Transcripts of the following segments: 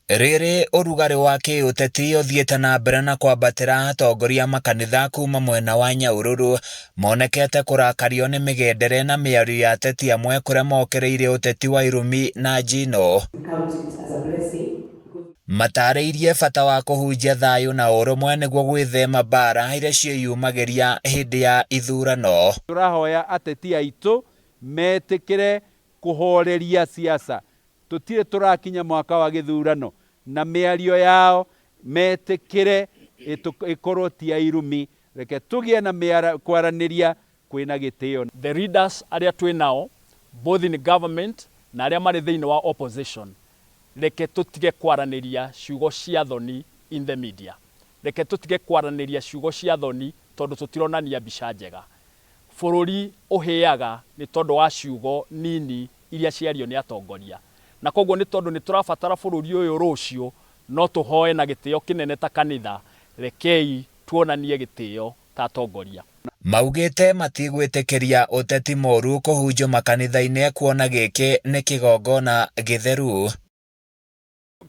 Rĩrĩ ũrugarĩ wa kĩũteti ũthiĩte na mbere na kwambatĩra atongoria a makanitha kuma mwena wa Nyahururu monekete kũrakario nĩ mĩgendere na mĩario ya ateti amwe kũrĩa mokĩrĩire ũteti wa irumi na njino. Matarĩirie bata wa kũhunjia thayũ na ũrũmwe nĩguo gwĩthema mbara iria ciĩyumagĩria hĩndĩ ya ithurano. Tũrahoya ateti aitũ metĩkĩre kũhoreria siasa. Tũtirĩ tũrakinya mwaka wa gĩthurano na mĩario yao metĩkĩre ĩkorwo ti ya irumi. Reke tũgĩe na kwaranĩria kwĩna gĩtĩo. The leaders arĩa twĩ nao both in government na arĩa marĩ thĩinĩ wa opposition, reke tũtige kwaranĩria ciugo cia thoni in the media. Reke tũtige kwaranĩria ciugo cia thoni tondũ tũtironania mbica njega. Bũrũri ũhĩaga nĩ tondũ wa ciugo nini iria ciario nĩ atongoria. Na koguo nĩ tondũ nĩ tũrabatara bũrũri ũyũ rũciũ, no tũhoe na gĩtĩo kĩnene ta kanitha, rekei tuonanie gĩtĩo ta atongoria. Maugĩte matigwĩtĩkĩria ũteti mũru kũhunjio makanitha-inĩ kuona gĩkĩ nĩ kĩgongona gĩtheru.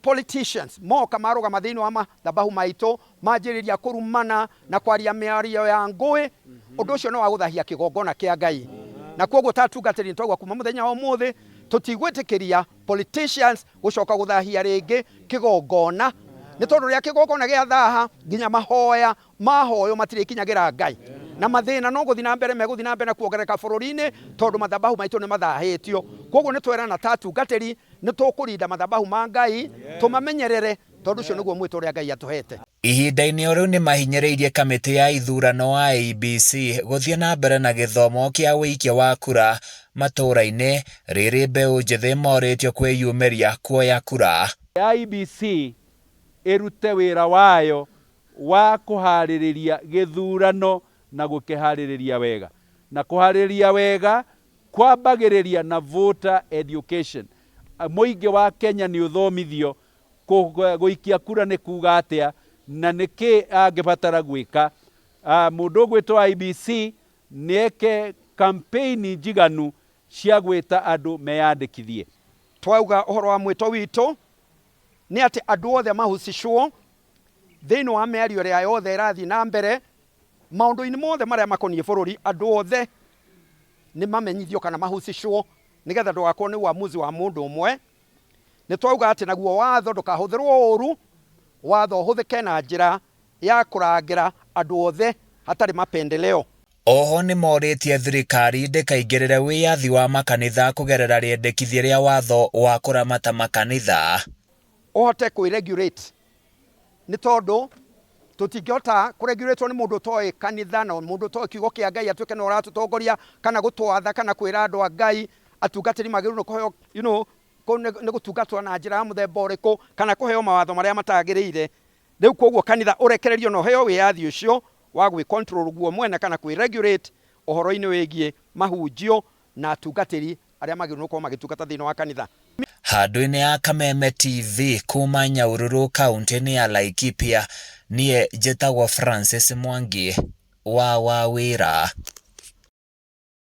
Politicians moka marũgama thĩinĩ wa mathabahu maitũ manjĩrĩria kũrumana na kwaria mĩario ya ngũĩ, ũndũ ũcio nĩ wa gũthahia kĩgongona kĩa Ngai. Na koguo ta atungatĩri nĩtwauga kuma mũthenya wa ũmũthĩ tũtigwĩtĩkĩria politicians gũcoka gũthahia rĩngĩ kĩgongona, nĩ tondũ rĩrĩa kĩgongona gĩathaha nginya mahoya mahoyo matirĩkinyagĩra Ngai, na mathĩna no gũthiĩ na mbere megũthiĩ na mbere na kuongerereka bũrũri-inĩ tondũ mathabahu maitũ nĩ mathahĩtio. Koguo nĩ twerana ta atungatĩri nĩ tũkũrinda mathabahu ma Ngai tũmamenyerere, tondũ ũcio nĩguo mwĩto ũrĩa Ngai atũhete. Ihinda-inĩ o rĩu nĩmahinyĩrĩirie kamĩtĩ ya ithurano IEBC gũthiĩ na mbere na gĩthomo kĩa ũikia wa kura matũũra-inĩ rĩrĩ mbeũ njĩthĩ morĩtio kwĩyumĩria kuoya kura. IEBC ĩrute wĩra wayo wa kũharĩrĩria gĩthurano na gũkĩharĩrĩria wega. Na kũharĩrĩria wega kwambagĩrĩria na voter education. Mũingĩ wa Kenya nĩ ũthomithio gũikia kura nĩ kuga atĩa na nĩkĩ angĩbatara gwĩka. Mũndũ ũgwĩtwo IEBC nĩ eke campaign njiganu cia gwĩta andũ meyandĩkithie. Twauga ũhoro wa mwĩto witũ nĩ atĩ andũ othe mahusishwo thĩinĩ wa mĩario ĩrĩa yothe ĩrathiĩ na mbere maũndũ-inĩ mothe marĩa makoniĩ bũrũri, andũ othe nĩ mamenyithio kana mahusishwo nĩgetha ndũgakorwo nĩ uamuzi wa mũndũ ũmwe. Nĩ twauga atĩ naguo watho ndũkahũthĩrwo ũru, watho ũhũthĩke na njĩra ya kũrangĩra andũ othe hatarĩ mapendeleo. Oho nĩmorĩtie thirikari ndĩkaingĩrĩre wĩyathi wa makanitha kũgerera rĩendekithia rĩa watho wa kũramata makanitha. Ũhote kwĩ-regulate nĩ tondũ tũtingĩhota kũregulatwo nĩ mũndũ ũtoĩ kanitha na mũndũ ũtoĩ kiugo kĩa Ngai atuĩke nĩ ũratũtongoria kana gũtwatha kana kwĩra andũ a Ngai atungatĩri magĩrĩirwo nĩ kũheo nĩ gũtungatwo na njĩra ya mũthemba ũrĩkũ kana kũheo mawatho marĩa matagĩrĩire. Rĩu koguo kanitha ũrekererio na ũheo wĩyathi ũcio wa gwĩ control guo mwene kana kwĩ regulate ũhoro-inĩ wĩgiĩ mahunjio na atungatĩri arĩa magĩrĩirwo gũkorwo magĩtungata thĩinĩ wa kanitha. Handũ-inĩ ya Kameme TV kuma Nyahururu kaunti-inĩ ya Laikipia, niĩ njĩtagwo Francis Mwangi wa Wawĩra.